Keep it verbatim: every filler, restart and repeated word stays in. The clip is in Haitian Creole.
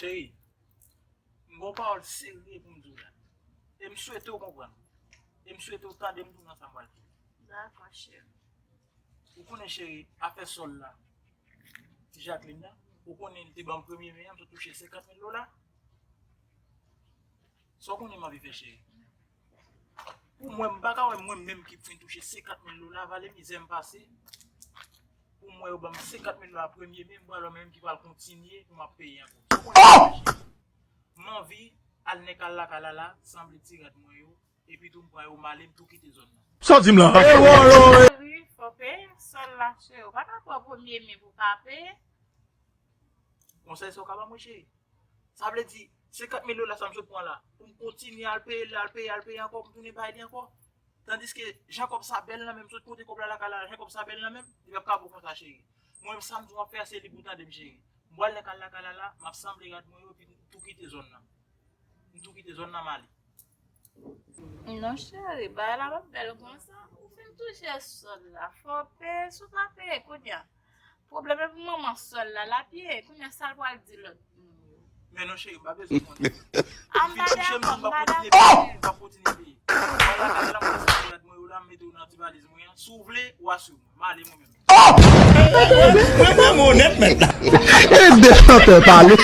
Cheri, m gen yon pawòl serye pou m di w la. E m swete w konprann. E m swete w tande m tou nan sa m pral di w. Dakò, cheri. Ou konnen, cheri, afè sòl la, ti Jacqueline la, ou konnen li te ban m premye men an, m sot touche senkant mil dola. Sa w konnen m anvi fè, cheri? Pou mwen, m pa ka wè mwen menm ki fin touche senkant mil dola, vale mizè m pase. Pou mwen, yo ban m senkant mil dola premye men, m pral wè mwen menm ki pral kontinye pou m ap peye ankò. Sa w konnen m anvi fè, cheri? M anvi al nan kal lakay la la, sanble ti rad mwen yo, epi tou m pran yo m ale, m tou kite zòn nan. Sa w di m la? Cheri, fò peye sòl la, cheri. Ou pa ka pran premye men pou w pa peye. Konsèy sa w ka ban mwen, cheri? Sa vle di, senkant mil dola sa m sot pran la, pou m kontinye al peye l, al peye, al peye ankò, pou m tounen bay li ankò. Tandiske jan kòb sa bèl nan men m, sot pote kòb la lakay la, jan kòb sa bèl nan men m, li p ap ka bon konsa, cheri. Mwen menm, sa m di w ap fè a, se li pou w tande m, cheri. M pral nan kal lakay la la, m ap sanble rad mwen yo, epi m tou kite zòn nan. M tou kite zòn nan, m ale. Non, cheri, bagay la p ap bèl konsa. Ou fin touche sòl la, fò w peye, si w pa peye kounye a, pwoblèm e pou manman sòl la, l ap ye. Kounye a, sa l pral di lòt moun yo? Men non, cheri, m pa bezwen konnen. A, m pa dakò, m pa dakò. M pa kontinye peye. Vwala, la, la, mwen, sa, rad mwen yo la, m mete yo nan ti valiz mwen an. Si w vle, w a swiv mwen. M ale mwen menm. Mwen, mwen, mwen onèt, men. E de chantè pale.